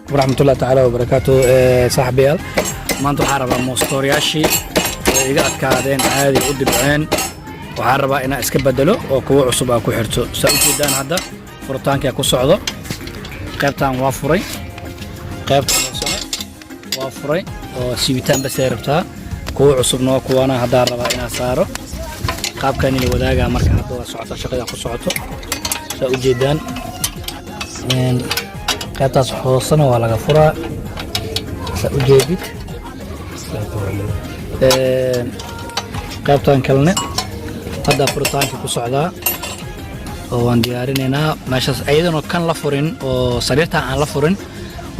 Waraxmatullahi tacaala wabarakaatu. Saaxiibayaal, maanta waxaan rabaa moostooryaashii oo iga adkaadeen, caadi u dibceen, waxaan rabaa inaan iska bedelo oo kuwo cusub aan ku xirto. Saa u jeedaan, hadda furitaankaa ku socdo. Qaybtan waa furay, qaybtan hoosena waa furay oo siibitaan basay rabtaa. Kuwo cusubna waa kuwaana, haddaan rabaa inaan saaro qaabkan ila wadaagaa. Marka hadda waa socota shaqada ku socoto, saa u jeedaan. Qaybtaas hoosena waa laga furaa, saa u jeedid. Qaybtan kalene hadda furitaanka ku socdaa oo waan diyaarinaynaa meeshaas. Iyadana kan la furin oo sariirtan aan la furin,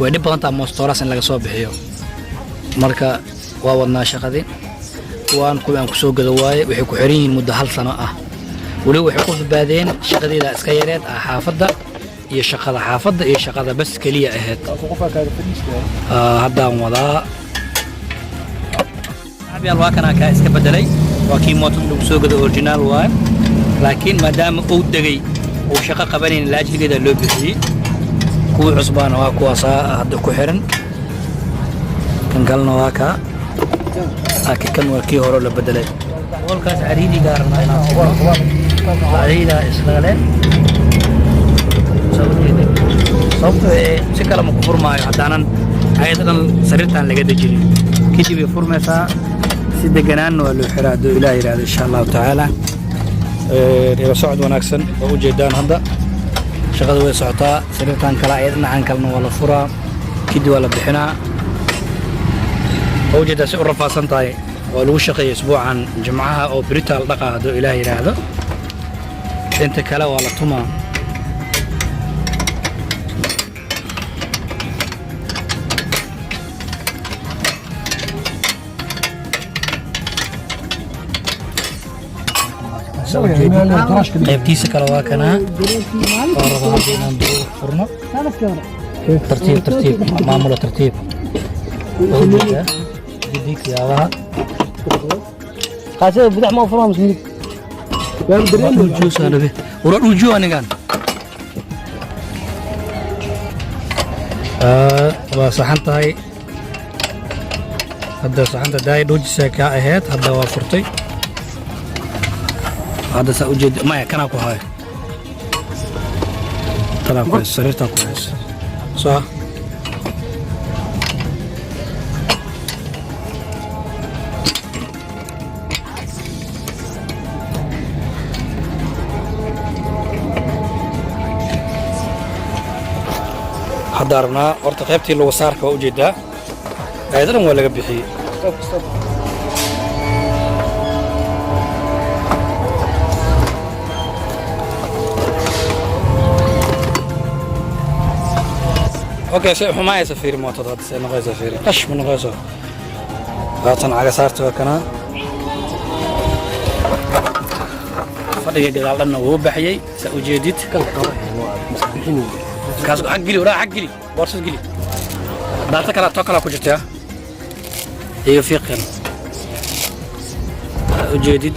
way dhib badan taha moostooraas in laga soo bixiyo. Marka waa wadnaa shaqadii. Kuwaan kuwii aan kusoo gado waaye, waxay ku xiran yihiin muddo hal sano ah. Weliba waxay ku badbaadeen shaqadeeda iska yareed ah, xaafadda iyo shaqada, xaafadda iyo shaqada bas keliya ahayd. Haddaan wadaa, saaxiibyaal. Waa kanaa, kaa iska bedelay. Waa kii mootada lagu soo gado, original waaye, laakiin maadaama uu degay, uu shaqo qabanayn, laajligeeda loo bixiyey. Kuwii cusbaana waa kuwaasaa hadda ku xiran. Kan kalena waa kaa, laakiin kan waa kii hore la bedelay. Boolkaas cariirigaa rabnaa inaan furno, cariirigaa islagale, saa u jeedin. Sababto ee si kale ma ku furmaayo haddaanan ayada dhan sariirtaan laga dejinin. Kadib ay furmaysaa, si deganaanna waa loo xiraa, hadduu Ilaah yidhaahdo, insha Allahu tacaala. Ila socod wanaagsan. Waa ujeedaan, hadda shaqada way socotaa. Sariirtan kale ayada dhinacan kalena waa la furaa, kadib waa la bixinaa. Waa ujeedaa si u rafaadsan tahay. Waa lagu shaqeeyay isbuucan Jimcaha oo beritaal dhaqa, hadduu Ilaah yidhaahdo. Inta kale waa la tumaa. Soo jeedid. Qaybtiisa kale waa kanaa oo raba hadda inaan duur furno. Tartiib tartiib, maamulo, tartiib. Waa ujeedaa jiddiig yaabaha. Qaasada bidix ma furaa mise midig? Waa dhuujiyo saanabe, wara dhuujiyo anigan. Waa saxan tahay hadda, saxanta daay dhuujisa kaa ahayd, hadda waa furtay. Hadda saa ujeed, maya, kanaa ku hayo, tanaa ku hayso, sariirtaa ku hayso soo. Hadda rabnaa horta qaybtii lagu saarka, waa ujeedaa, ayada dhan waa laga bixiyey. Okay, se xumaayaysa, fiiri mootada hadda see noqonaysa, fiiri, qash ma noqonayso. Haatan caga saarta waa kanaa. Fadhiga gadaal dhanna wuu baxyey, saa ujeedid. Kaas xag geli, waraa xag geli, boorsad geli. Daata kala too kala ku jirtaa, iga fiiqan. Saa ujeedid,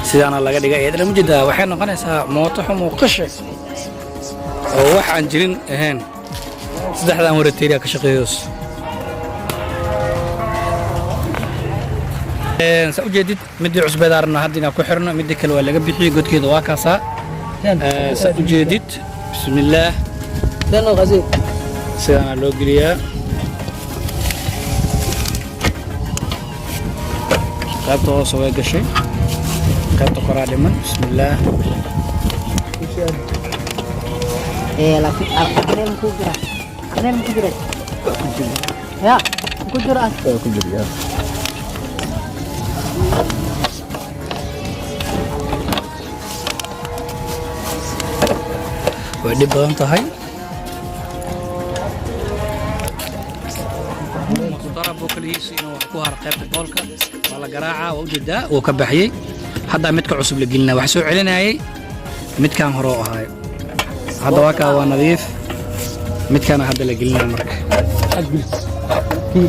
sidaana laga dhigay. Eedna mujeedaa, waxay noqonaysaa mooto xum oo qashe oo wax aan jirin ahayn. Saddexdan warateeriya ka shaqeeyos. Saa ujeedid, midii cusbeed rabnaa hadda inaan ku xirno. Midii kale waa laga bixiyey, godkeeda waa kaasaa. Saa ujeedid, bismillaah. Dano qasi. Sidaana loo geliyaa. Qaybta hoose way gashay, qaybta koraa dhiman. Bismillaah. Laakiin arneel ku jira. Arneel ku jira. Ya, ku jira. Ku jira. Way dhib badan tahay. Kaligiisa inuu wax ku haro qaybta boolka waa la garaacaa. Waa ujeedaa, wuu ka baxyey. Hadda midka cusub la gelinaa, wax soo celinayay midkaan hore oo ahaay. Hadda waa kaa, waa nadiif. Midkaana hadda la gelinaya marka.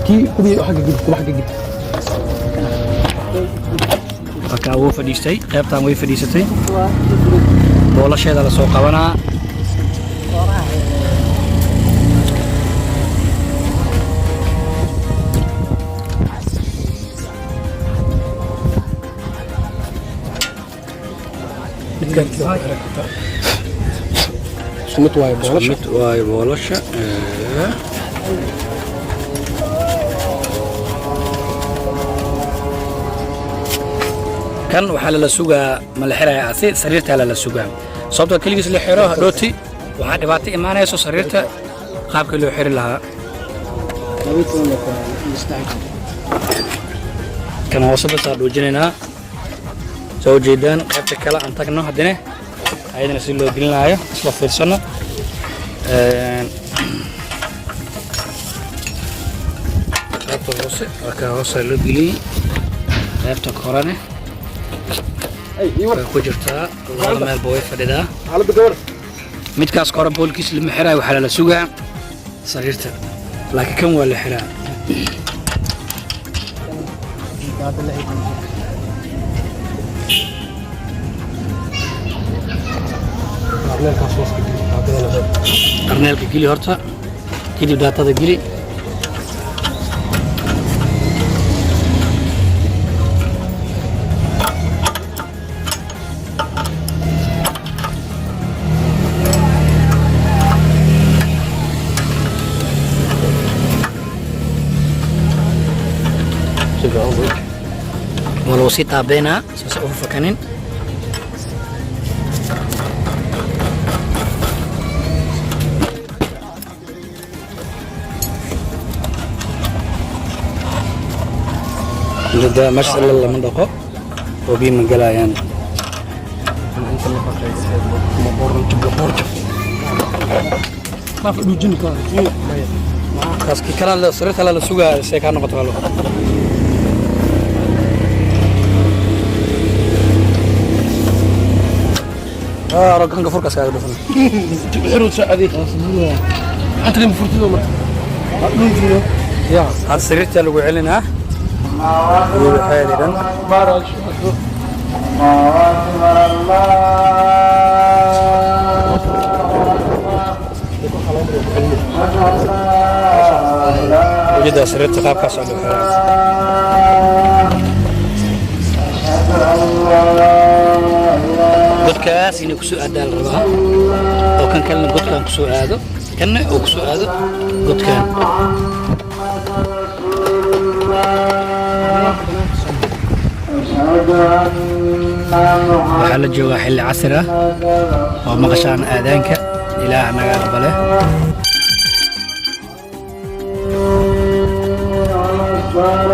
Kii kubii xagga geli, kuba xagga geli. Marka wuu fadhiistay, qaybtan way fadhiisatay. Boolasheeda la soo qabanaa. Midkaan ku xiran kartaa. Isku mid waaye boolasha. Mid waayo boolasha. Kan waxaa lala sugaa, ma la xiraya asi, sariirtaa lala sugaa, sababtoo keligiis la xiro hadhooti waxaa dhibaato imaanayso sariirta qaabkii loo xiri lahaa. Kan hoose basaa dhuujinaynaa, soo ujeedaan. Qaybta kale aan tagno haddana, ayadana si loo gelinaayo isla fiirsano. Qaybta hoose waa ka hoosa loo geliyey, qaybta korane way ku jirtaa, labada meelba way fadhidaa. Xaaladda gabar. Midkaas kore boolkiis lama xiraayo, waxaa lala sugaa sariirta, laakiin kan waa la xiraa. Arneelkaas hoos ka geli. Daadada la. Qarneelka geli horta, kadib daatada geli. Si fiican u. Waa lagu sii taabeynaa saasa uga fakanin. Jada meesha illa lama dhaqo oo biyo ma galayaan. Inta la baqay ma boorjab. Ma fadhuujin karo. Kaas ki kala la sariirta la sugaa see kaa noqoto halo. Roganka furkaas kaaga dhufan. Xirud saacadi. Anta lima furtido marka. Dhuujiyo. Ya, had sariirta lagu celinaa iyo waxeedi dhan. Baarash. Ujeedaa sariirta qaabkaas oo loo xiraa. Godkaas inay kusoo aadaa la rabaa, oo kan kalena godkaan kusoo aado, kanna uu kusoo aado godkaan. Waxaa la joogaa xilli casri ah oo maqashaan aadaanka. Ilaah naga aqbale.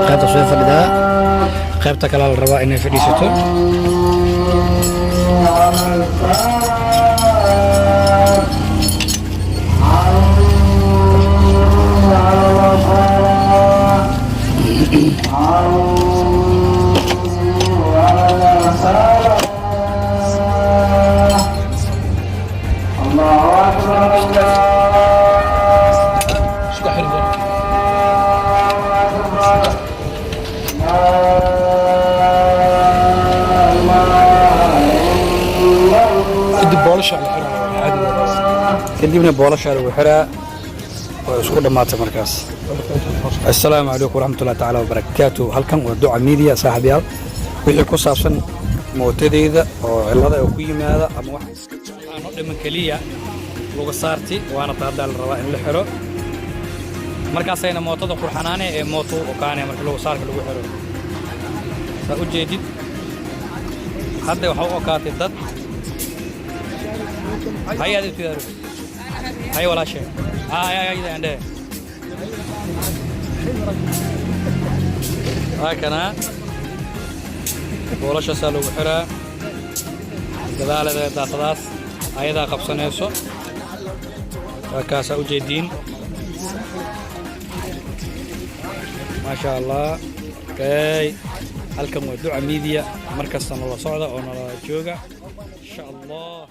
Qaybtaas way fadhidaa, qaybta kalea la rabaa inay fadhiisato. Isku xirda. Kadib boolasha la xiraa caadi. Kadibna boolashaa lagu xiraa oo isku dhammaatay markaas. Assalaamu calaykum waraxmatullahi tacaala wabarakaatu. Halkan waa Duca Media, saaxiibayaal. Wixii ku saabsan mootadeyda oo cillada oo ku yimaada ama wax aanu dhiman keliya luga saarti waana ta haddaa la rabaa in la xiro, markaasayna mootada qurxanaane ee mooto u okaanaya marka luga saarka lagu xiro. Saa u jeedid, hadda waxaa u okaatay dad hay aad u hay walaashe hay hay hay andhe. Waa kanaa, boolashaasaa lagu xiraa gadaaleeda, daaqadaas ayadaa qabsanayso. Waa kaasaa u jeediin, maasha Allah. Okay, halkan waa Duca Media, mar kasta nala socda oo nala jooga, insha Allah.